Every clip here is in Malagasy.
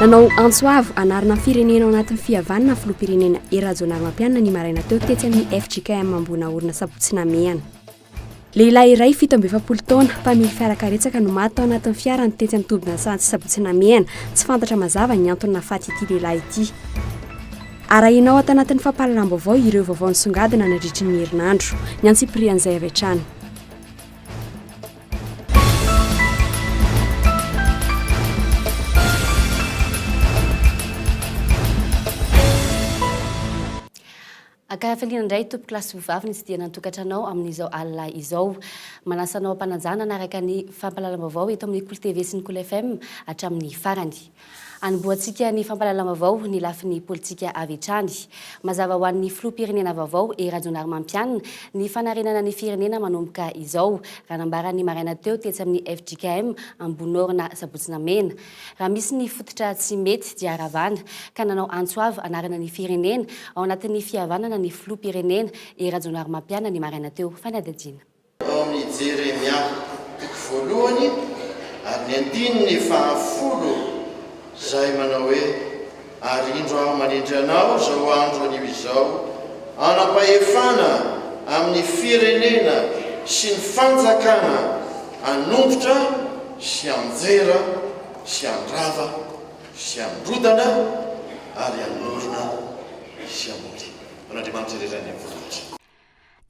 Nanao antso avo hanarina ny firenena ao anatin'ny fihavanana ny filoham-pirenena Hery Rajaonarimampianina ny maraina teo tetsy amin'ny fjkm Ambohinaorina Sabotsy Namehana. Lehilahy iray 47 taona, mpamily fiara karetsaka no maty tao anatin'ny fiarany tetsy amin'ny tobin'Antsahantsy Sabotsy Namehana. Tsy fantatra mazava ny antony nahafaty ity lehilahy ity. Arahinao ato anatin'ny fampahalalam-baovao ireo vaovao nisongadina nandritry ny herinandro. Ny antsipirian'izay avy hatrany. Ankahafaliana indray tompokolahy sy vovavy ny tsidihana ny tokantranao amin'izao alina izao. Manasa anao am-panajana hanaraka ny fampahalalam-baovao eto amin'ny Kolo TV sy ny Kolo FM hatramin'ny farany. Hanombohantsika ny fampahalalam-baovao ny lafiny politika avy hatrany. Mazava ho an'ny filoham-pirenena vaovao Hery Rajaonarimampianina ny fanarenana ny firenena manomboka izao, raha nambaran'ny maraina teo tetsy amin'ny fjkm Ambohinorina Sabotsy Namehana. Raha misy ny fototra tsy mety dia ravana, ka nanao antso avo hanarina ny firenena ao anatin'ny fihavanana ny filoham-pirenena Hery Rajaonarimampianina ny maraina teo. Fanadihadiana. Ao amin'ny Jeremia toko voalohany ary ny andininy fahafolo izay manao hoe, Ary indro aho manendry anao izao andro anio izao hanam-pahefana amin'ny firenena sy ny fanjakana hanongotra sy hanjera sy handrava sy handrodana ary hanorina sy hamory. Ho an'Andriamanitra irery any amin'ny voninahitra.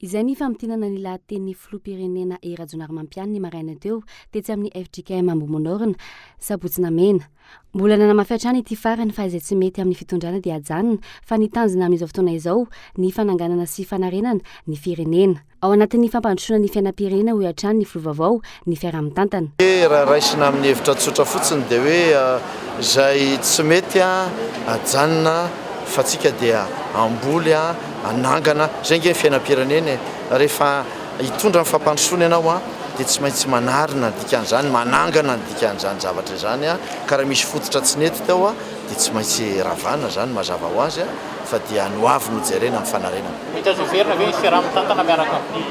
Izay ny famintinana ny lahatenin'ny filoham-pirenena Hery Rajaonarimampianina ny maraina teo, tetsy amin'ny fjkm Ambohimanarina, Sabotsy Namehana. Mbola nanamafy hatrany ity farany fa izay tsy mety amin'ny fitondrana dia ajanona fa ny tanjona amin'izao fotoana izao ny fananganana sy fanarenana ny firenena. Ao anatin'ny fampandrosoana ny fiainam-pirenena hoy hatrany ny filoha vaovao ny fiaraha-mitantana. Raha raisina amin'ny hevitra tsotra fotsiny dia hoe izay tsy mety ajanona fa tsika dia hamboly hanangana, izay ange ny fiainam-pirenena e! Rehefa hitondra ny fampandrosoana ianao dia tsy maintsy manarina ny dikan'izany, manangana ny dikan'izany zavatra izany ka raha misy fototra tsy nety tao dia tsy maintsy ravana izany mazava ho azy fa dia ny ho avy no jerena amin'ny fanarenana. Mety azo heverina ve ny fiaraha-mitantana miaraka amin'ny.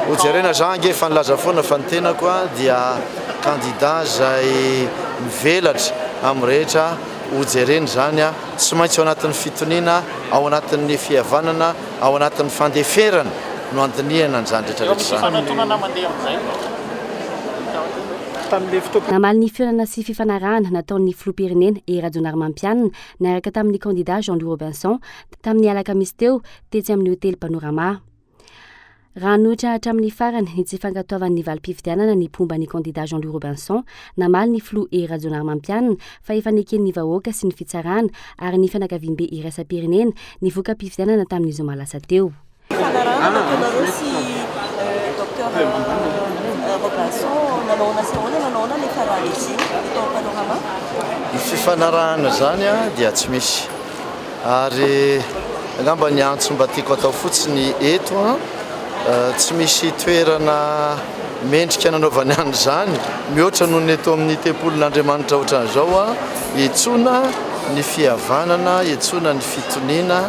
Ho jerena, za ange efa nilaza foana fa ny tenako dia kandida izay mivelatra amin'ny rehetra, ho jerena izany, tsy maintsy ao anatin'ny fitoniana, ao anatin'ny fihavanana, ao anatin'ny fandeferana no handinihana an'izany rehetra Efa rehetra misy izany. fifanantonana mandeha amin'izay. Namaly ny fihaonana sy fifanarahana nataon'ny filoham-pirenena Hery Rajaonarimampianina niaraka tamin'ny kandida Jean Louis Robinson tamin'ny alakamisy teo tetsy amin'ny hotely Panorama. Raha nanohitra hatramin'ny farany ny tsy fankatoavan'ny valim-pifidianana ny mpomba ny kandida Jean Louis Robinson, namaly ny filoha Hery Rajaonarimampianina fa efa neken'ny vahoaka sy ny fitsarana ary ny fianakaviambe iraisam-pirenena ny voka-pifidianana tamin'ny zoma lasa teo. Fifanarahana nataonareo sy Docteur Robinson nanao ahoana sy ahoana, nanao ahoana ny nifaran'izy io tao Panorama? Ny fifanarahana izany dia tsy misy. Ary angamba ny antso mba tiako atao fotsiny eto an, tsy misy toerana mendrika nanaovany an'izany mihoatra noho ny eto amin'ny tempolin'Andriamanitra ohatran'izao an, iantsoana ny fihavanana, iantsoana ny fitoniana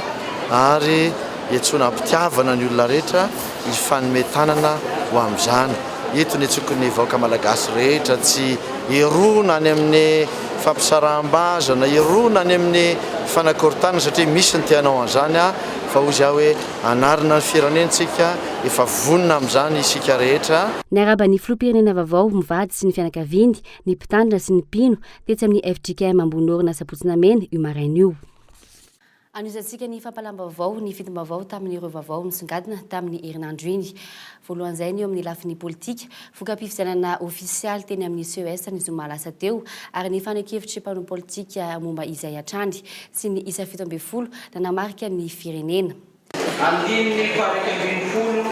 ary iantsoana am-pitiavana ny olona rehetra hifanome tanana ho amin'izany. Eto ny antsoiko ny vahoaka malagasy rehetra tsy hirona any amin'ny fampisaraham-bazana, hirona any amin'ny fanakorontanana satria misy ny te hanao an'izany fa hozy aho hoe hanarina ny firenentsika, efa vonona amin'izany isika rehetra. Niarahaba ny filoham-pirenena vaovao mivady sy ny fianakaviany, ny mpitandrina sy ny mpino tetsy amin'ny fjkm Ambohinorina Sabotsy Namehana io maraina io. Anohizantsika ny fampahalam-baovao ny fidim-baovao tamin'ireo vaovao nisongadina tamin'ny herinandro iny. Voalohan'izay ny eo amin'ny lafiny politika, voka-pifidianana ofisialy teny amin'ny CES ny zoma lasa teo ary ny fanehoan-kevitry mpanao politika momba izay hatrany sy ny isa 17 nanamarika ny firenena. Andininy faha-11,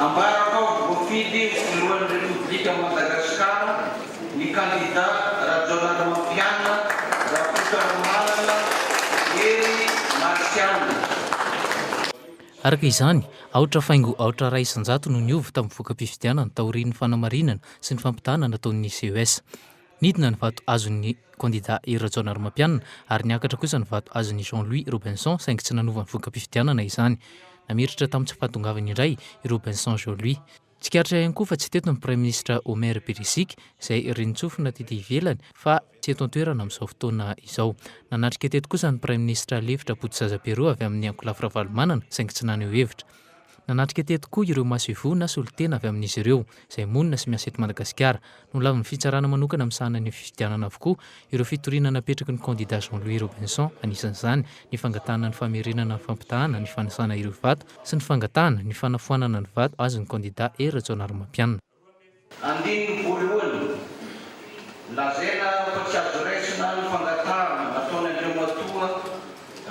Ambarako aho voafidy ho filohan'ny Repoblikan'i Madagasikara ny kandida Rajaonarimampianina Rakotoarimanana Hery Martial. Araka izany, aotra faingo aotra 1% no niova tamin'ny voka-pifidianana taorian'ny fanamarinana sy ny fampitahana nataon'ny CES. Nidina ny vato azon'ny kandida Hery Rajaonarimampianina ary niakatra kosa ny vato azon'i Jean Louis Robinson saingy tsy nanova ny voka-pifidianana izany. Namiratra tamin'ny tsy fahatongavany indray i Robinson Jean Louis. Tsikaritra ihany koa fa tsy teto ny Praiminisitra Omer Beriziky izay ren-tsofina tety ivelany fa tsy eto an-toerana amin'izao fotoana izao. Nanatrika teto kosa ny Praiminisitra lefitra Botozaza Pierrot avy amin'ny ankolafy Ravalomanana saingy tsy naneho hevitra. Nanatrika teto koa ireo masoivoho na solontena avy amin'izy ireo, izay monina sy miasa eto Madagasikara. Nolavin'ny fitsarana manokana misahana ny fifidianana avokoa ireo fitoriana napetraky ny kandida Jean Louis Robinson, anisan'izany ny fangatahana ny famerenana ny fampitahana ny fanisana ireo vato sy ny fangatahana ny fanafoanana ny vato azon'ny kandida Hery Rajaonarimampianina. Andininy voalohany, Lazaina fa tsy azo raisina ny fangatahana nataon' Andriamatoa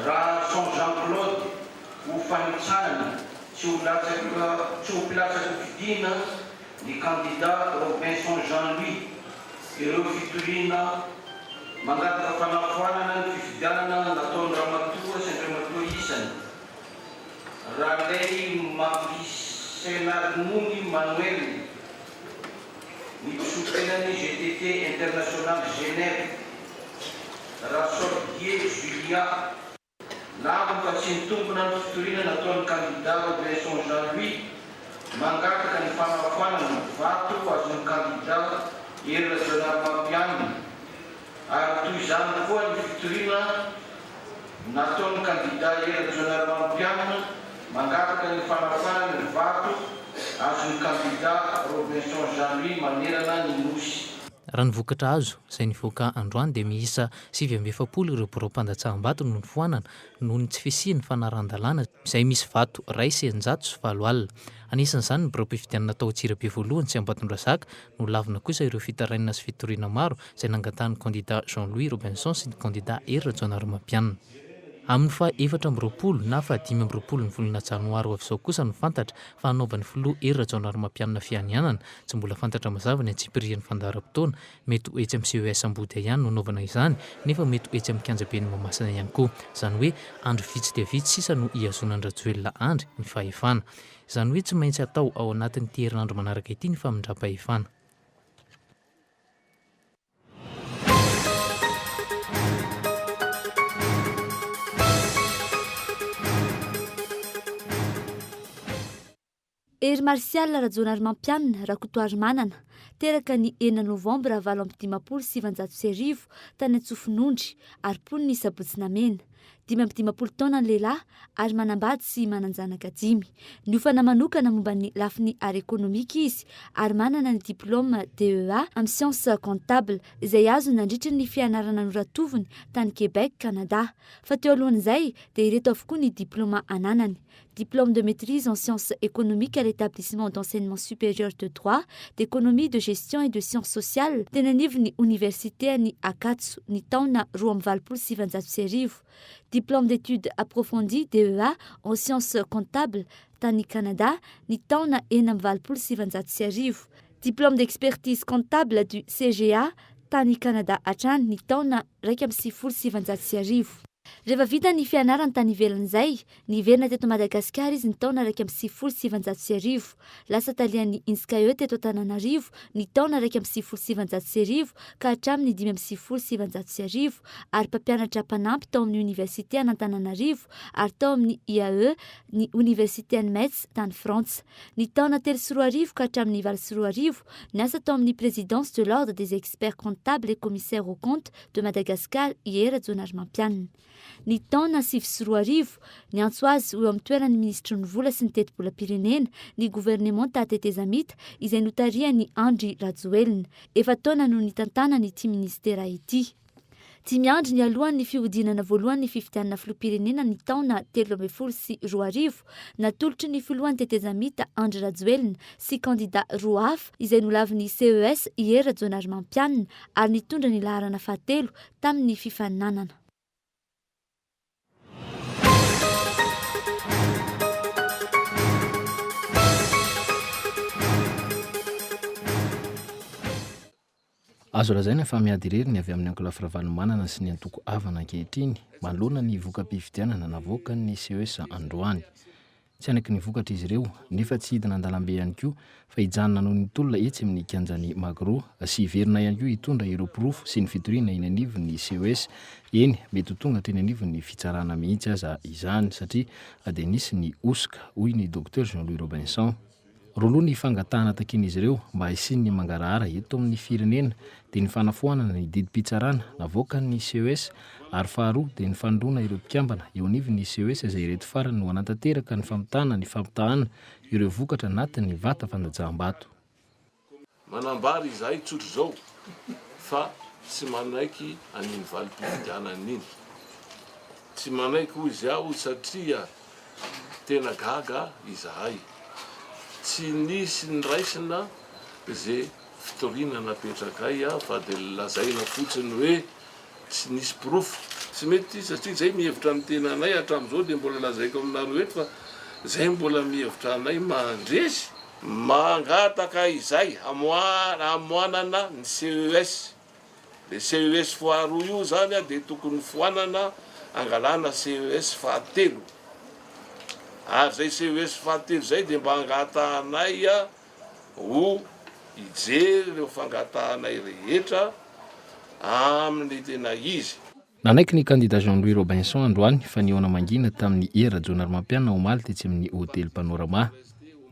Raharison Jean Claude ho fanitsanana tsy ho latsaka tsy ho mpilatsa-kofidina ny kandida Robinson Jean Louis ireo fitoriana mangataka fanafoanana ny fifidianana nataon-dRamatoa sy Andriamatoa isany Ralaimavisenarinony Manoel, ny mpisolotenan'ny gtt International Genève, Rasoldier Julia. Lavo fa tsy nitombina ny fitoriana nataon'ny kandidà Robinson Jean Louis mangataka ny fanafoanana ny vato azon'ny kandidà Hery Rajaonarimampianina ary toy izany koa ny fitoriana Nataon'ny kandida Hery Rajaonarimampianina mangataka ny fanafoanana ny vato azon'ny kandida Robinson Jean Louis manerana ny Nosy. Raha ny vokatra azo, izay nivoaka androany dia miisa 49 ireo biraom-pandatsaham-bato no nofoanana noho ny tsy fisian'ny fanarahan-dalàna izay misy vato 601. Anisan'izany ny biraom-pifidianana tao Antsirabe voalohany sy Ambatondrazaka, nolavina kosa ireo fitarainana sy fitoriana maro izay nangatahan'ny kandida Jean Louis Robinson sy ny kandida Hery Rajaonarimampianina. Amin'ny faha 24 na faha 25 ny volana janoary ho avy izao kosa no fantatra fa hanaovan'ny filoha Hery Rajaonarimampianina fianianana. Tsy mbola fantatra mazava ny antsipirihan'ny fandaharam-potoana. Mety ho etsy amin'ny CES Ambodiha ihany no hanaovana izany nefa mety ho etsy amin'ny kianjaben'i Mahamasina ihany koa. Izany hoe andro vitsy dia vitsy sisa no hihazonan-dRajoelina Andry ny fahefana. Izany hoe tsy maintsy hatao ao anatin'ity herinandro manaraka ity ny famindram-pahefana. Hery Martial Rajaonarimampianina Rakotoarimanana, teraka ny enina novambra 1958 tany Antsofinondry ary mponin'i Sabotsy Namehana. 55 taona ny lehilahy ary manambady sy manan-janaka dimy. Niofana manokana momba ny lafiny ara-ekonomika izy ary manana ny diplaoma DEA amin'ny sciences comptables izay azony nandritra ny fianarana noratoviny tany Québec, Canada. Fa teo alohan'izay dia ireto avokoa ny diplaoma ananany, Diplôme de maîtrise en sciences économiques à l'établissement d'enseignement supérieur de droit, d'économie, de gestion et de sciences sociales teny anivon'ny oniversitean'i Ankatso ny taona 1982, Diplôme d'études approfondies, DEA, en sciences comptables tany Canada ny taona 1986, Diplôme d'expertise comptable du CGA tany Canada hatrany ny taona 1991. Rehefa vita ny fianarany tany ivelany izay, niverina teto Madagasikara izy ny taona 1991. Lasa talehan'ny INSCAE teto Antananarivo ny taona 1991 ka hatramin'ny 1995 ary mpampianatra mpanampy tao amin'ny Oniversite an'Antananarivo ary tao amin'ny IAE ny Oniversite an'i Metz tany Frantsa. Ny taona 2003 ka hatramin'ny 2008, niasa tao amin'ny Présidence de l'Ordre des Experts Comptables et Commissaires aux Comptes de Madagascar i Hery Rajaonarimampianina. Ny taona 2009, niantso azy ho eo amin'ny toeran'ny minisitry ny Vola sy ny Tetibolam-pirenena ny governemanta tetezamita izay notarihan'i Andry Rajoelina. Efa-taona no nitantanany ity minisitera ity. Dimy andro nialohan'ny fihodinana voalohany ny fifidianana filoham-pirenena ny taona 2013, natolotry ny filohan'ny tetezamita Andry Rajoelina sy kandida roa hafa izay nolavin'ny CES i Hery Rajaonarimampianina ary nitondra ny laharana fahatelo tamin'ny fifaninanana. Azo lazaina fa miady irery ny avy amin'ny ankolafy Ravalomanana sy ny antoko Avana ankehitriny manoloana ny voka-pifidianana navoakan'ny CES androany. Tsy hanaiky ny vokatra izy ireo, nefa tsy hidina an-dalambe ihany koa fa hijanona noho ny tolona etsy amin'ny kianjan'i Magro sy hiverina ihany koa hitondra ireo porofo sy ny fitoriana eny anivon'ny CES. Eny, mety ho tonga hatreny anivon'ny fitsarana mihitsy aza izany satria dia nisy ny hosoka, hoy ny Docteur Jean Louis Robinson. Roa loha ny fangatahana takian'izy ireo mba hisian'ny mangarahara eto amin'ny firenena dia ny fanafoanana ny didim-pitsarana navoakan'ny CES ary faharoa dia ny fanondroana ireo mpikambana eo anivon'ny CES izay ireto farany no hanatanteraka ny famitana ny fampitahana ireo vokatra anatin'ny vata fandatsaham-bato. Manambara izahay tsotra izao fa tsy manaiky an'iny valim-pifidianana iny. Tsy manaiky hoy izy aho satria Tena gaga izahay. Tsy nisy niraisina ze fitoriana napetrakay fa de lazaina fotsiny hoe tsy nisy porofo. Tsy mety ity satria zay mihevitra ny tenanay hatramizao de mbola lazaiko aminareo eto fa zay mbola mihevitra anay mandresy. Mangataka izay hamoanana ny CES. Le CES faharoa io zany dia tokony foanana angalana CES fahatelo. Ary zay CES fahatelo zay dia mba angatahanay ho hijery ireo fangatahanay rehetra amin'ny tena izy. Nanaiky ny kandida Jean Louis Robinson androany fa nihaona mangina tamin'i Hery Rajaonarimampianina omaly tetsy amin'ny hotely Panorama.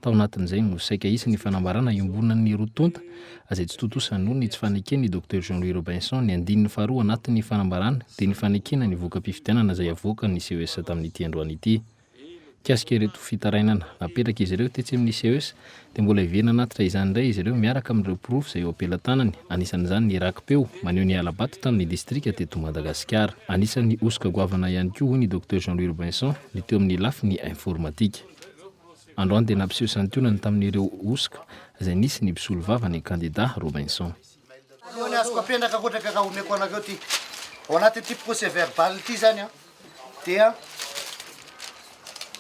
Tao anatin'izay no saika hisy ny fanambarana iombonan'ny roa tonta izay tsy tontosa noho ny tsy faneken'ny Docteur Jean Louis Robinson ny andininy faharoa anatin'ny fanambarana dia ny fanekena ny voka-pifidianana izay avoakan'ny CES tamin'ity androany ity. Mikasika ireto fitarainana napetrak'izy ireo tetsy amin'ny CES dia mbola hiverina hanatitra izany indray izy ireo miaraka amin'ireo porofo izay eo am-pelatanany, anisan'izany ny raki-peo maneho ny hala-bato tamin'ny distrika teto Madagasikara. Anisan'ny hosoka goavana ihany koa hoy ny Docteur Jean Louis Robinson ny teo amin'ny lafiny informatika. Androany dia nampiseho santionany tamin'ireo hosoka izay nisy ny mpisolovava ny kandida Robinson. Voalohany azoko apetraka ankoatra ka raha omeko anareo ity. Ao anatin'ity procès verbal ity zany an, dia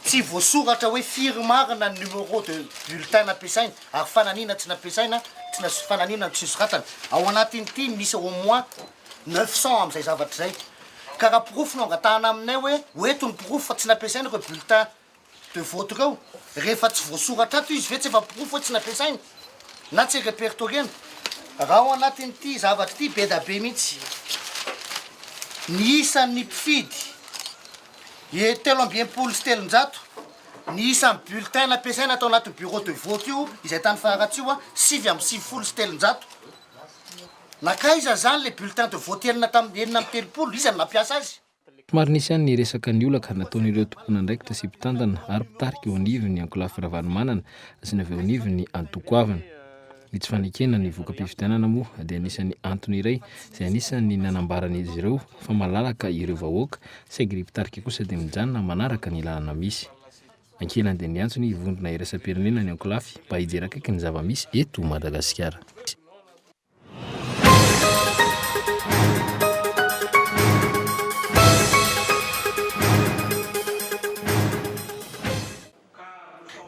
tsy voasoratra hoe firy marina ny numéro de bulletin nampiasaina ary fananina tsy nampiasaina, tsy nas- fananina tsy nosoratana. Ao anatin'ity misy au moins 900 amin'izay zavatra izay. Ka raha porofo no angatahana aminay hoe hoeto ny porofo fa tsy nampiasaina ireo bulletin de vote ireo, rehefa tsy voasoratra ato izy ve tsy efa porofo hoe tsy nampiasaina na tsy repertoriena? Raha ao anatin'ity zavatra ity be da be mihitsy ny isan'ny mpifidy e 363, ny isan'ny bulletin nampiasaina tao anatin'ny bureau de vote io izay tany Faharatsiho 399. Nankaiza zany le bulletin de vote enina tamin'ny 36, iza no nampiasa azy? Somary nisy ihany ny resaka niolaka nataon'ireo tompon'andraikitra sy mpitantana ary mpitarika eo anivon'ny ankolafy Ravalomanana sy ny avy eo anivon'ny antoko Avana. Ny tsy fanekena ny voka-pifidianana moa dia anisan'ny antony iray izay anisan'ny nanambaran'izy ireo fa malalaka ireo vahoaka saingy ny mpitarika kosa dia mijanona manaraka ny lalana misy. Ankilany dia niantso ny vondrona iraisam-pirenena ny ankolafy mba hijery akaiky ny zava-misy eto Madagasikara.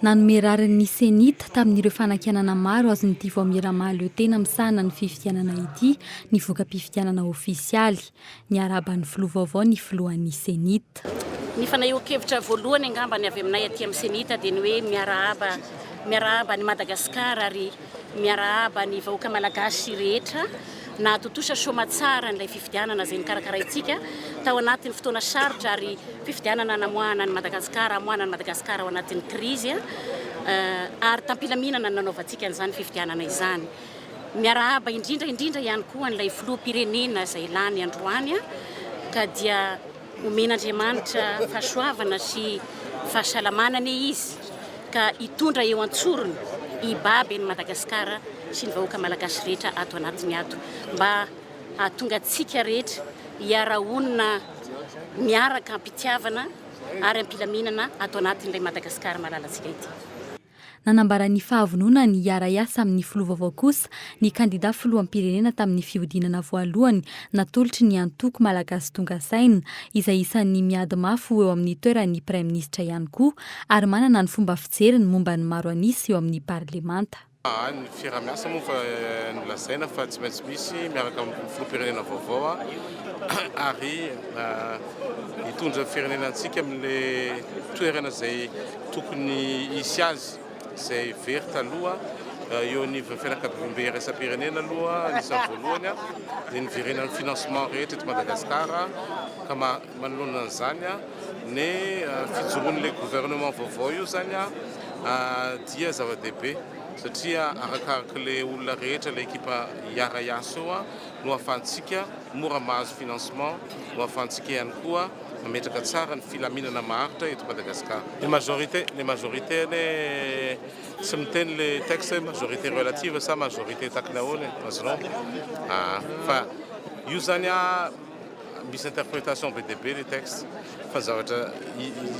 Nanome rariny ny Cenit tamin'ireo fanakianana maro azon'ity vaomiera mahaleo tena misahana ny fifidianana ity ny voka-pifidianana ofisialy. Niarahaba ny filoha vaovao ny filohan'ny Cenit. Ny fanehoan-kevitra voalohany angamba ny avy aminay aty amin'ny Cenit dia ny hoe miarahaba miarahaba an'i Madagasikara ary Miarahaba ny vahoaka Malagasy rehetra nahatontosa soamatsara an'ilay fifidianana izay nokarakaraintsika tao anatin'ny fotoana sarotra ary fifidianana namoahana an'i Madagasikara, hamoahana an'i Madagasikara ao anatin'ny krizy ary tam-pilaminana no nanaovantsika an'izany fifidianana izany. Miarahaba indrindra indrindra ihany koa an'ilay filoham-pirenena izay lany androany ka dia Omen'Andriamanitra fahasoavana sy fahasalamana anie izy ka hitondra eo an-tsorony hibaby an'i Madagasikara sy ny vahoaka Malagasy rehetra ato anatiny ato mba hahatonga antsika rehetra hiara-honina miaraka am-pitiavana ary am-pilaminana ato anatin'ilay Madagasikara malalantsika ity. Nanambara ny fahavononany hiara-hiasa amin'ny filoha vaovao kosa ny kandida filoham-pirenena tamin'ny fihodinana voalohany natolotry ny antoko Malagasy Tonga Saina, izay isan'ny miady mafy ho eo amin'ny toeran'ny praiminisitra ihany koa ary manana ny fomba fijeriny momba ny maro an'isa eo amin'ny parlemanta. Ny fiaraha-miasa moa efa nolazaina fa tsy maintsy misy miaraka amin'ny filoham-pirenena vaovao ary hitondra ny firenena antsika amin'ilay toerana izay tokony hisy azy izay very taloha eo anivon'ny fianakaviambe iraisam-pirenena aloha anisan'ny voalohany dia niverenan'ny financement rehetra eto Madagasikara ka manoloana an'izany. Ny fijoroan'ilay gouvernement vaovao io izany dia zava-dehibe satria arakarak'ilay olona rehetra, ilay ekipa hiara-hiasa eo no ahafahantsika mora mahazo financement, no ahafahantsika ihany koa mametraka tsara ny filaminana maharitra eto Madagasikara. Ny majorité, ny majorité anie tsy miteny le texte hoe majorité relative sa majorité takina ahoana e, azonao? Aa fa io zany a misy interprétation be dia be le texte fa ny zavatra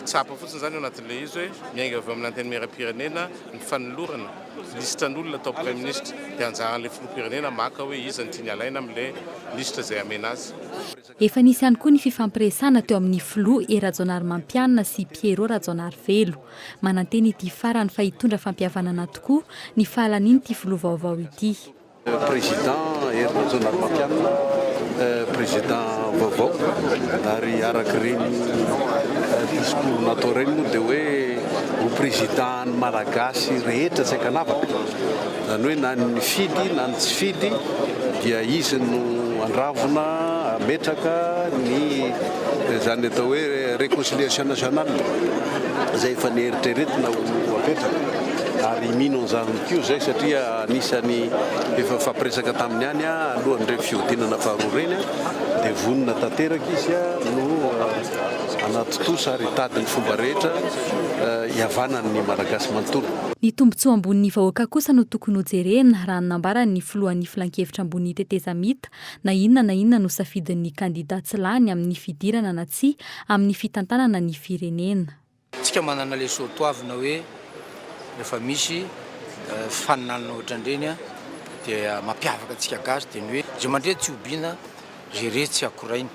tsapa fotsiny zany ao anatin'ilay izy hoe miainga avy ao amin'ny antenimierampirenena ny fanolorana lisitran'olona atao praiminisitra dia anjaran'ilay filoham-pirenena maka hoe iza no tiany alaina amin'ilay lisitra izay amena azy. Efa nisy ihany koa ny fifampiresahana teo amin'ny filoha Hery Rajaonarimampianina sy Pierrot Rajaonarivelo. Manantena ity farany fa hitondra fampihavanana tokoa ny fahalanian'ity filoha vaovao ity. Président Hery Rajaonarimampianina, président vaovao ary araka ireny discours natao ireny moa dia hoe ho président an'ny Malagasy rehetra tsy ankanavaka. Izany hoe na ny nifidy na ny tsy fidy dia izy no handravona, hametraka ny izany atao hoe réconciliation nationale izay efa neritreretina ho apetraka ary mino an'izany koa izay satria anisan'ny efa nifampiresaka taminy ihany alohan'ireny fihodinana faharoa ireny dia vonona tanteraka izy no hanatontosa ary hitady ny fomba rehetra hihavanan'ny Malagasy manontolo. Ny tombontsoa ambonin'ny vahoaka kosa no tokony hojerena, raha ny nambaran'ny filohan'ny filankevitra ambonin'ny tetezamita, na inona na inona no safidin'ny kandida tsy lany amin'ny fidirana na tsia amin'ny fitantanana ny firenena. Tsika manana le soatoavina hoe rehefa misy fifaninanana ohatran'ireny dia mampiavaka antsika gasy dia ny hoe izay mandre tsy hobiana Izay resy tsy akoraina.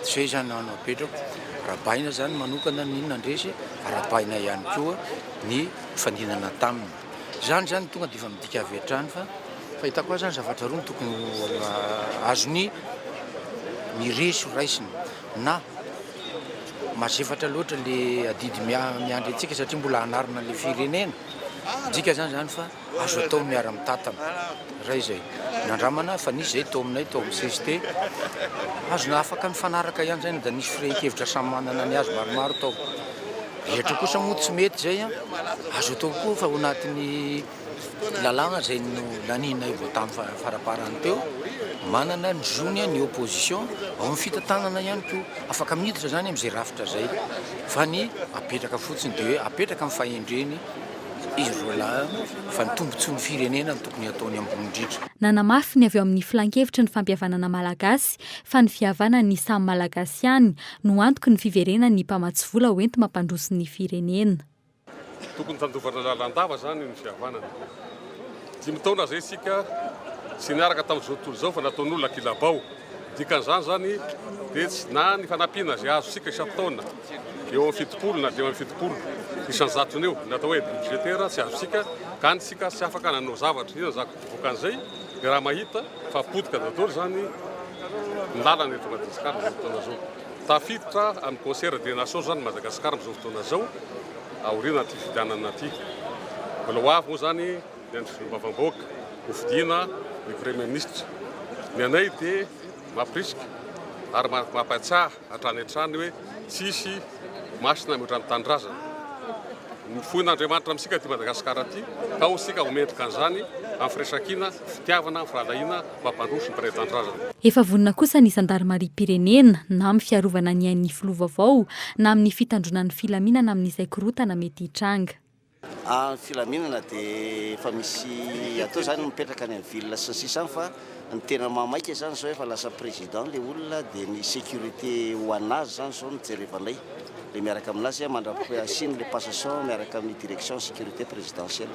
Tsy hoe izany no apetrako. Arahabaina izany manokana ny nandresy, arahabaina ihany koa ny nifaninana taminy. Izany izany tonga dia efa midika avy hatrany fa fahitako azy izany zavatra roa no tokony ho azony ny resy ho raisina na mazefatra loatra le adidy miandry antsika satria mbola hanarina le firenena. Midika izany izany fa Azo atao ny miara-mitantana. Iray izay. Nandramana fa nisy izay tao aminay tao amin'ny cst. Azona afaka nifanaraka ihany izay na dia nisy firehin-kevitra samy manana ny azy maromaro tao. Rehetra kosa moa tsy mety izay an. Azo atao koa fa ao anatin'ny lalàna izay nolanianay vao tamin'ny faraparany teo, manana ny zony ny opposition ao amin'ny fitantanana ihany koa. Afaka miditra izany amin'izay rafitra izay. Fa ny apetraka fotsiny dia hoe apetraka amin'ny fahendreny. Izy roalahy fa ny tombotsoan'ny firenena no tokony hataony ambony indrindra. Nanamafy ny avy ao amin'ny Filankevitry ny Fampihavanana Malagasy fa ny fihavanan'ny samy Malagasy ihany no antoky ny fiverenan'ny mpamatsy vola ho enti-mampandroso ny firenena. Tokony tandovana lalandava izany ny fihavanana. Dimy taona izay isika tsy niaraka tamin'izao tontolo izao fa nataon'olona kilabao. Dikan'izany izany dia tsy na ny fanampiana izay azontsika isan-taona eo amin'ny 70 na 75 isan-jatony eo, ny atao hoe aide budgétaire tsy azontsika, ka any isika tsy afaka nanao zavatra. Inona izany vokan'izay? Dia raha mahita fa potika daholo izany ny lalana eto Madagasikara amin'izao fotoana izao. Tafiditra amin'ny concert des nations izany Madagasikara amin'izao fotoana izao aorian'ity fifidianana ity. Mbola ho avy moa izany ny andro solombavambahoaka hofidiana ny Premier Ministre. Ny anay dia mampirisika ary mampahatsiahy hatrany hatrany hoe tsisy masina mihoatra ny tanindrazana. Nofoin'Andriamanitra amintsika ity Madagasikara ity ka ao isika ho mendrika an'izany amin'ny firaisankina, fitiavana, firahalahiana mampandroso ny mpiray tanindrazana. Efa vonona kosa ny zandarimariam-pirenena na amin'ny fiarovana ny ain'ny filoha vaovao na amin'ny fitandroana ny filaminana amin'izay korontana mety hitranga. Ny filaminana dia efa misy atao izany mipetraka any amin'ny ville sy ny sisa any fa ny tena mahamaika izany izao efa lasa président ilay olona dia ny sécurité ho an'azy izany izao no jerevanay ilay miaraka amin'azy mandra-pahasiany ilay passation miaraka amin'ny direction sécurité présidentielle.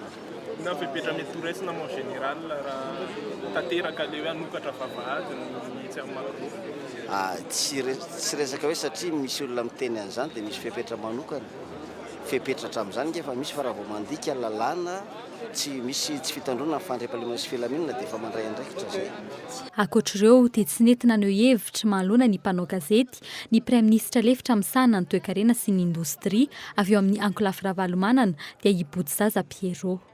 Inona ny fepetra mety ho raisina mon général raha tanteraka ilay hoe hanokatra vavahady ny etsy amin'ny Magro? Tsy tsy resaka hoe satria misy olona miteny an'izany dia misy fepetra manokana. Fepetra hatramin'izany ange efa misy fa raha vao mandika lalàna tsy misy tsy fitandroana ny fandriampahalemana sy filaminana dia efa mandray andraikitra izay. Ankoatr'ireo dia tsy nety naneho hevitra manoloana ny mpanao gazety ny praiminisitra lefitra misahana ny toekarena sy ny indostria avy eo amin'ny ankolafy Ravalomanana dia i Botozaza Pierrot.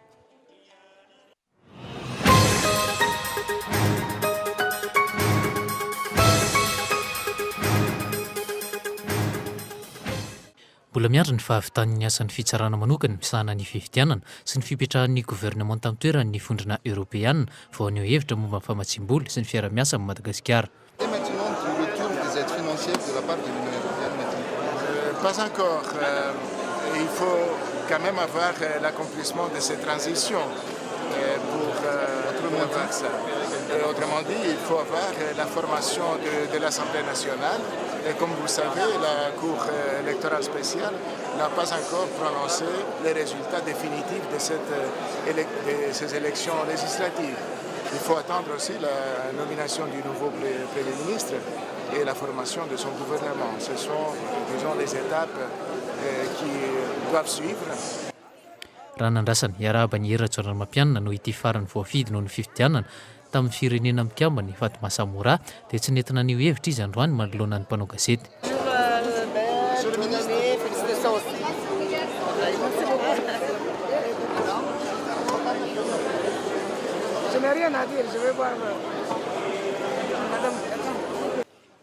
Mbola miandry ny fahavitan'ny asan'ny fitsarana manokana misahana ny fifidianana sy ny fipetrahan'ny governemanta an-toerana ny Vondrona Eoropeana vao haneho hevitra momba ny famatsiam-bola sy ny fiaraha-miasa amin'i Madagasikara. Et maintenant du retour des aides financières de la part de l'Union européenne maintenant? Pas encore. Il faut quand même avoir l'accomplissement de cette transition pour avoir ça. Autrement dit, il faut avoir la formation de, de l'Assemblée nationale. Et comme vous savez, la Cour électorale spéciale n'a pas encore prononcé les résultats définitifs de, cette, de ces élections législatives. Il faut attendre aussi la nomination du nouveau Premier ministre et la formation de son gouvernement. Ce sont, disons, les étapes qui doivent suivre. Raha nandrasana hiarahaba an'i Hery Rajaonarimampianina noho ity farany voafidy noho ny fifidianana tamin'ny Firenena Mikambana i Fatma Samoura dia tsy nety naneho hevitra izy androany manoloana ny mpanao gazety.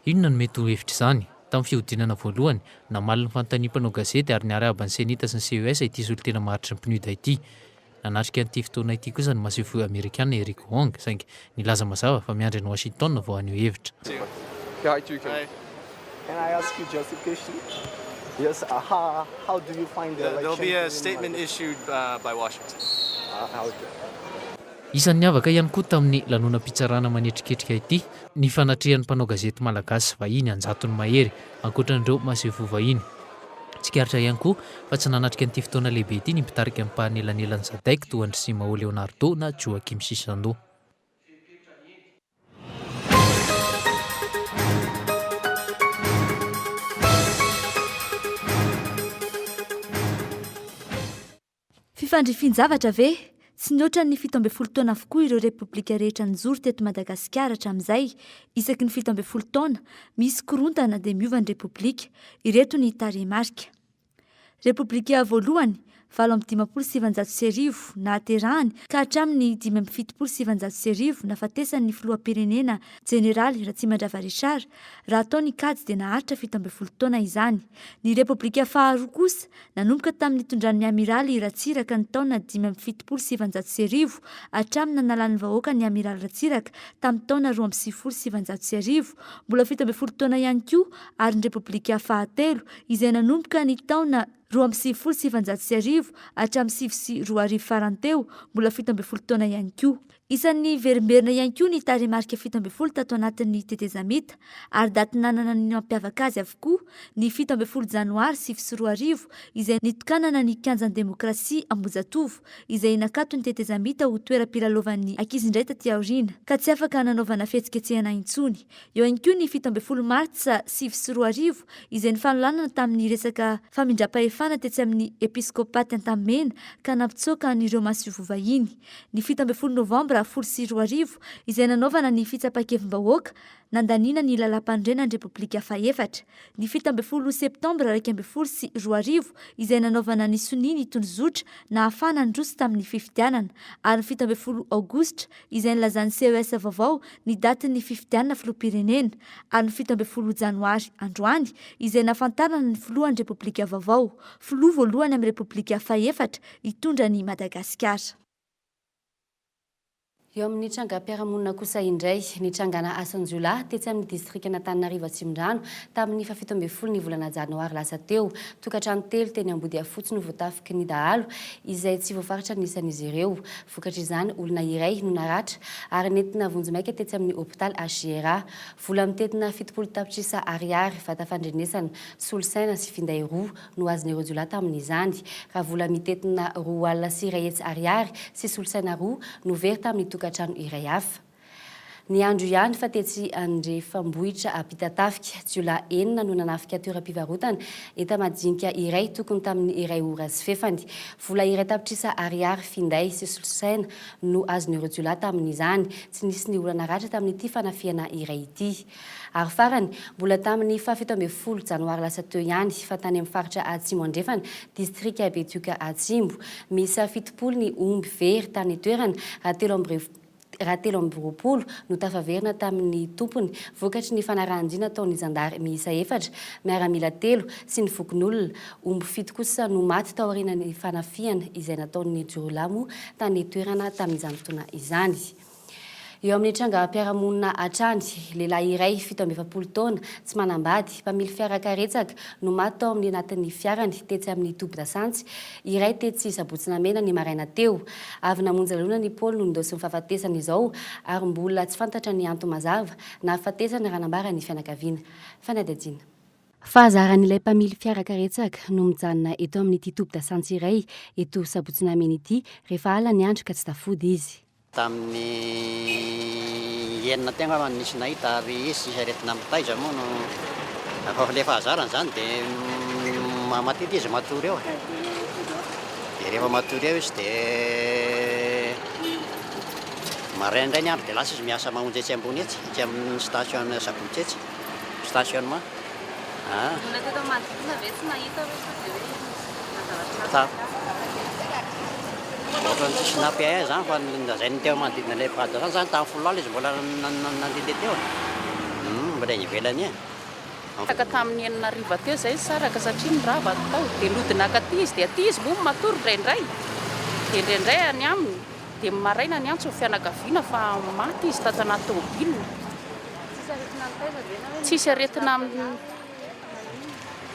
Inona no mety ho hevitr'izany? Tamin'ny fihodinana voalohany, namaly ny fanontanian'ny mpanao gazety ary niarahaba ny Cenit sy ny CES ity solontena maharitry ny PNUD ity. Nanatrika an'ity fotoana ity kosa ny masoivoho amerikana Eric Wong, saingy nilaza mazava fa miandry an'i Washington vao haneho hevitra. Isan'ny niavaka ihany koa tamin'ny lanonam-pitsarana manetriketrika ity ny fanatrehan'ny mpanao gazety malagasy sy vahiny an-jatony mahery, ankoatra an'ireo masoivoho vahiny. Tsikaritra ihany koa fa tsy nanatrika an'ity fotoana lehibe ity ny mpitarika ny mpanelanelany Sadec toa an-dry Simao Leonardo na Joaquim Chissano. Fifandrifian-javatra ve? Tsy nihoatra ny 17 taona avokoa ireo Repoblika rehetra nijoro teto Madagasikara hatramin'izay. Isaky ny 17 taona, misy korontana dia miova ny Repoblika. Ireto ny tarehimarika. Repoblika voalohany, 1958 nahaterahany ka hatramin'ny 1975 nafatesan'ny filoham-pirenena Jeneraly Ratsimandrava Richard, raha atao ny kajy dia naharitra 17 taona izany. Ny Repoblika faharoa kosa, nanomboka tamin'ny nitondran'ny Amiraly Ratsiraka ny taona 1975 hatramin'ny nanalan'ny vahoaka ny Amiraly Ratsiraka tamin'ny taona 1992, mbola 17 taona ihany koa, ary ny Repoblika fahatelo izay nanomboka ny taona 1992 hatramin'ny 2009 farany teo, mbola 17 taona ihany koa. Isan'ny niverimberina ihany koa ny tarehimarika 17 tato anatin'ny tetezamita, ary daty nanana ny mampiavaka azy avokoa ny 17 janoary 2009 izay nitokanana ny kianjan'ny demokrasia Ambohijatovo, izay nakaton'ny tetezamita ho toeram-pilalaovan'ny ankizy indray taty aoriana, ka tsy afaka nanaovana fihetsiketsehana intsony. Eo ihany koa ny 17 martsa 2009 izay nifanolanana tamin'ny resaka famindram-pahefana tetsy amin'ny Episkopaty Antanimena ka nampitsoaka an'ireo masoivoho vahiny. Ny 17 novambra 2010 izay nanaovana ny fitsapan-kevim-bahoaka nandaniana ny lalàmpanorenan'ny Repoblika fahefatra. Ny 17 septambra 2011 izay nanaovana ny sonia ny tondrozotra nahafahana nandroso tamin'ny fifidianana ary ny 17 aogositra izay nilazan'ny CES vaovao ny datin'ny fifidianana filoham-pirenena, ary ny 17 janoary androany, izay nahafantarana ny filohan'ny Repoblika vaovao, filoha voalohany amin'ny Repoblika fahefatra hitondra an'i Madagasikara. Eo amin'ny trangam-piarahamonina kosa indray, nitrangana asan-jiolahy tetsy amin'ny distrikan'Antananarivo Atsimondrano tamin'ny faha-17 ny volana janoary lasa teo. Tokantrano telo teny Ambodiafotsy no voatafiky ny dahalo, izay tsy voafaritra ny isan'izy ireo. Vokatr'izany, olona iray no naratra ary nentina vonjimaika tetsy amin'ny hopitaly HJRA. Vola mitentina 70 tapitrisa ariary, vata fandrenesana, solosaina sy finday roa no azon'ireo jiolahy tamin'izany. Raha vola mitentina 102 alina ariary sy solosaina roa no very tamin'ny tokantrano iray hafa. Ny andro ihany fa tetsy Andrefambohitra Ampitatafika, jiolahy enina no nanafika toeram-pivarotana enta-madinika iray tokony tamin'ny iray ora sy fefany. Vola iray tapitrisa ariary, finday sy solosaina no azon'ireo jiolahy tamin'izany. Tsy nisy ny olona naratra tamin'ity fanafihana iray ity. Ary farany, mbola tamin'ny faha 17 janoary lasa teo ihany fa tany amin'ny faritra Atsimo Andrefana, distrika Betioka Atsimo, miisa 70 ny omby very tany an-toerana raha telo amby. raha 23 no tafaverina tamin'ny tompony vokatry ny fanarahan-dia nataon'ny zandary miisa efatra, miaramila telo sy ny fokonolona. Omby fito kosa no maty taorian'ny fanafihana izay nataon'ny jiolahy moa tany an-toerana tamin'izany fotoana izany. Eo amin'ny trangam-piarahamonina hatrany, lehilahy iray 47 taona, tsy manambady, mpamily fiara karetsaka no maty tao amin'ny anatin'ny fiarany tetsy amin'ny toby-dasantsy iray tetsy Sabotsy Namehana ny maraina teo. Avy namonjy lanonana i Paoly no nindaosin'ny fahafatesana izao ary mbola tsy fantatra ny antony mazava nahafatesany raha nambaran'ny fianakaviana. Fanadihadiana. Fahazaran'ilay mpamily fiara karetsaka no mijanona eto amin'ity toby-dasantsy iray eto Sabotsy Namehana ity rehefa alina ny andro ka tsy tafody izy. Tamin'ny enina teo angamba no nisy nahita ary izy tsisy aretina mitaiza moa no efa le fahazarana izany dia matetika izy matory eo e. Dia rehefa matory eo izy dia maraindray ny andro dia lasa izy miasa mamonjy etsy ambony etsy, etsy amin'ny station Sabotsy etsy, stationnement. Ah. Olona teto amin'ny manodidina ve tsy nahita hoe sao dia hoe nisy zavatra hafa? Ohatran'ny tsisy nampiahiahy izany fa ny lazain'ny teo manodidina ilay mpivady zany zany tamin'ny folo alina izy mbola nandehandeha teo e. Mbola eny ivelany eny. Afaka tamin'ny enina hariva teo izay nisaraka satria nirava ny tao dia nody naka aty izy dia aty izy moa matory indraindray dia indraindray any aminy dia ny maraina niantso ny fianakaviana fa maty izy tato anaty tômôbila. Tsisy aretina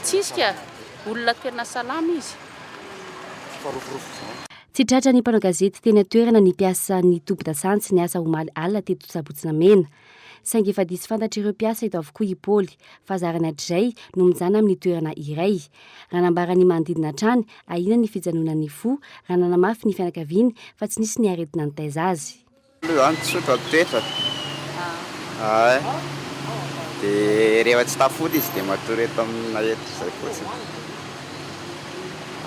tsisy ka, olona tena salama izy. Tsy tratra ny mpanao gazety teny an-toerana ny mpiasan'ny toby-dasantsy niasa omaly alina teto Sabotsy Namehana. Saingy efa diso fantatr'ireo mpiasa eto avokoa i Paoly, fa zarany hatrizay no mijanona amin'ny toerana iray. Raha nambaran'ny manodidina hatrany, ahiana ny fijanonan'ny fo, raha nanamafy ny fianakaviany fa tsy nisy ny aretina nitaiza azy. Aloha zany tsotra ny toetrany ay, de rehefa tsy tafody izy de matory eto aminay eto zay fotsiny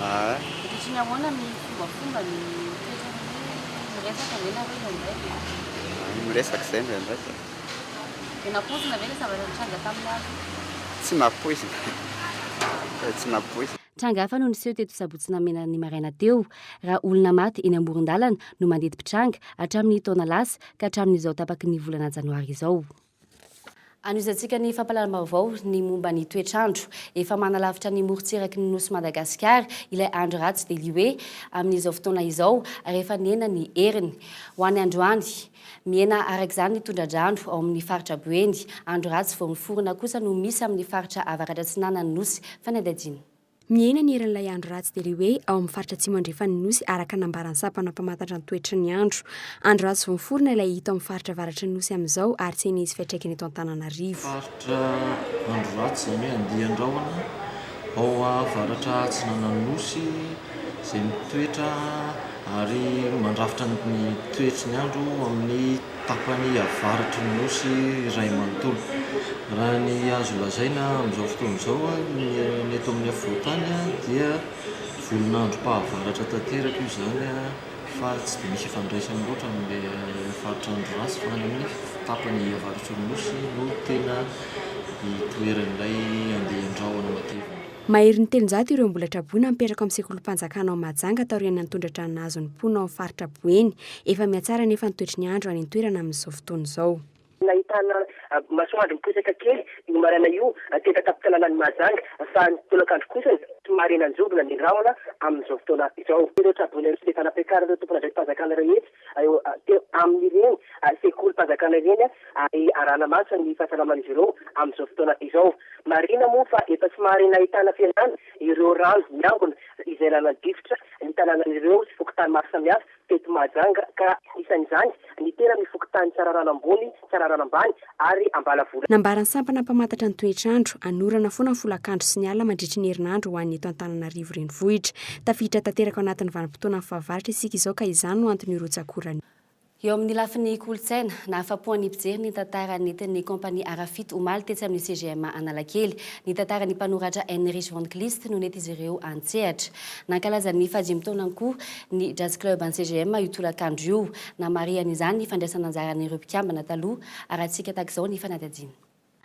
ay. Ohatry ny ahoana ny fombafomba ny toetrany hoe miresaka ve nareo indraindray ve? Miresaka zay indraindray ka. De nampoizina ve le zavatra nitranga tamin'ny alina? Tsy nampoizina, tsy nampoizina. Tranga hafa no niseho teto Sabotsy Namehana ny maraina teo, raha olona maty eny amoron-dalana no mandidi-pitranga hatramin'ny taona lasa ka hatramin'izao tapaky ny volana janoary izao. Anohizantsika ny fampahalalam-baovao ny momba ny toetr'andro. Efa manalavitra ny morontsiraky ny Nosy Madagasikara ilay andro ratsy Deliwe amin'izao fotoana izao ary efa nihena ny heriny. Ho an'ny androany, mihena araka izany ny tondra-drano ao amin'ny faritra Boeny. Andro ratsy vao miforona kosa no misy amin'ny faritra avaratra atsinanan'ny Nosy. Fanadihadiana. Mihena ny herin'ilay andro ratsy Deliwe ao amin'ny faritra atsimo andrefan'ny Nosy araka ny nambaran'ny sampana mpamantatra ny toetry ny andro. Andro ratsy vao miforona ilay hita ao amin'ny faritra avaratry ny Nosy amin'izao ary tsy hanisy fiantraikany eto Antananarivo. Faritra andro ratsy izany hoe andian-drahona ao avaratra atsinanan'ny Nosy izay mitoetra ary mandrafitra ny toetry ny andro amin'ny tapany avaratry ny Nosy iray manontolo. Raha ny azo lazaina amin'izao fotoana izao, ny eto amin'ny afovoan-tany dia volon'androm-pahavaratra tanteraka io izany fa tsy dia misy ifandraisany loatra amin'ilay faritra andro ratsy fa any amin'ny tapany avaratry ny Nosy no tena itoeran'ilay andian-drahona matevina. Maherin'ny 300 ireo mbola traboina mipetraka ao amin'ny sekolim-panjakana ao Mahajanga taorian'ny tondra-drano nahazo ny mponina ao amin'ny faritra Boeny. Efa mihatsara anefa ny toetry ny andro any an-toerana amin'izao fotoana izao. Nahitana masoandro miposaka kely io maraina io teto an-tampon-tanànan'i Mahajanga fa ny tolakandro kosa somary nanjombona ny rahona amin'izao fotoana izao. Ireo traboina ireo dia efa nampiakarin'ireo tompon'andraiki-panjakana rehetra teo amin'ireny sekolim-panjakana ireny ary arahana maso ny fahasalaman'izy ireo amin'izao fotoana izao. Marihina moa fa efa somary nahitana fihenana ireo rano miangona izay nanadifotra ny tanànan'ireo sy fokontany maro samihafa teto Mahajanga ka isan'izany ny teny amin'ny fokontany Tsararano Ambony, Tsararano Ambany ary Ambalavola. Nambaran'ny sampana mpamantatra ny toetr'andro, hanorana foana ny folakandro sy ny alina mandritry ny herinandro ho an'ny eto Antananarivo Renivohitra. Tafiditra tanteraka ao anatin'ny vanim-potoanan'ny fahavaratra isika izao ka izany no anton'io rotsak'orana io. Eo amin'ny lafiny kolontsaina, nahafapo an'ny mpijery ny tantara nentin'ny kaompania Arafit omaly tetsy amin'ny CGM Analakely. Ny tantaran'ny mpanoratra Heinrich von Kleist no nentin'izy ireo an-tsehatra. Nankalaza ny fahadimy taonany koa ny Jazz Club an'ny CGM io tolakandro io. Namarihana izany ny fandraisana anjaran'ireo mpikambana taloha. Arahantsika tahaka izao ny fanadihadiana.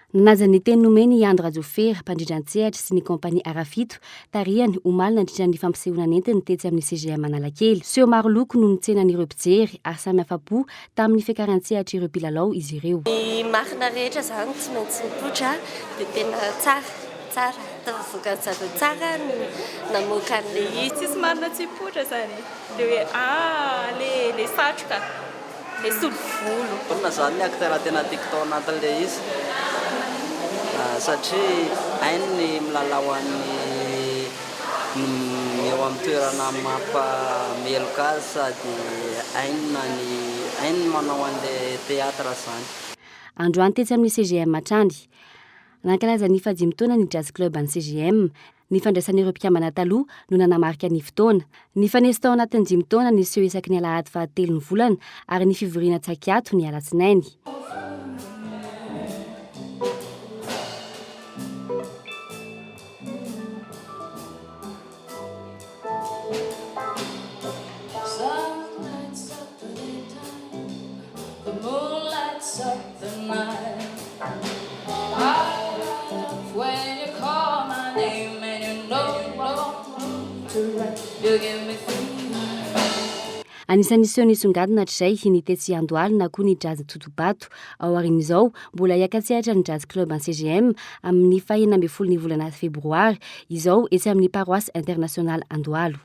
Nanaja ny teny nomeny i Andry Rajaofera, mpandrindra an-tsehatra sy ny kaompania Arafito, tarihany, omaly nandritra ny fampisehoana nentiny tetsy amin'ny CGM Analakely. Seho maro loko no nitsenan'ireo mpijery ary samy afa-po tamin'ny fiakaran-tsehatr'ireo mpilalao izy ireo. Ny marina rehetra izany tsy maintsy mipoitra dia tena tsara, tsara, tafavoakan'ny zareo tsara ny namoaka an'ilay izy. Tsisy marina tsy hipoitra izany e! Dia hoe ah le le satroka. Le solovolo. Inona zany ny acteur tena tiako tao anatin'ilay izy satria hainy ny milalao an'ny eo amin'ny toerana mampameloka azy sady hainy na ny hainy ny manao an'ilay théâtre zany. Androany tetsy amin'ny CGM hatrany. Nankalaza ny fahadimy taona ny Jazz Club an'ny CGM. Ny fandraisan'ireo mpikambana taloha no nanamarika ny fotoana. Nifanesy tao anatin'ny dimy taona ny seho isaky ny alahady fahatelon'ny volana ary ny fivoriana tsakiato ny alatsinainy. Anisan'ny seho nisongadina hatrizay ny tetsy Andohalo na koa ny Jazz Totobato. Ao aorian'izao, mbola hiaka-tsehatra ny Jazz Club en CGM amin'ny fahenina ambin'ny folo ny volana febroary izao etsy amin'ny Paroisse Internationale Andohalo.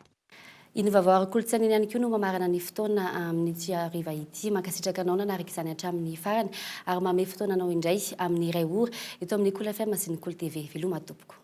Iny vaovao ara-kolontsaina iny ihany koa no mamarana ny fotoana amin'ity hariva ity. Mankasitraka anao nanaraka izany hatramin'ny farany ary mamehy fotoana anao indray amin'ny iray ora eto amin'ny Kolo FM sy ny Kolo TV. Veloma tompoko.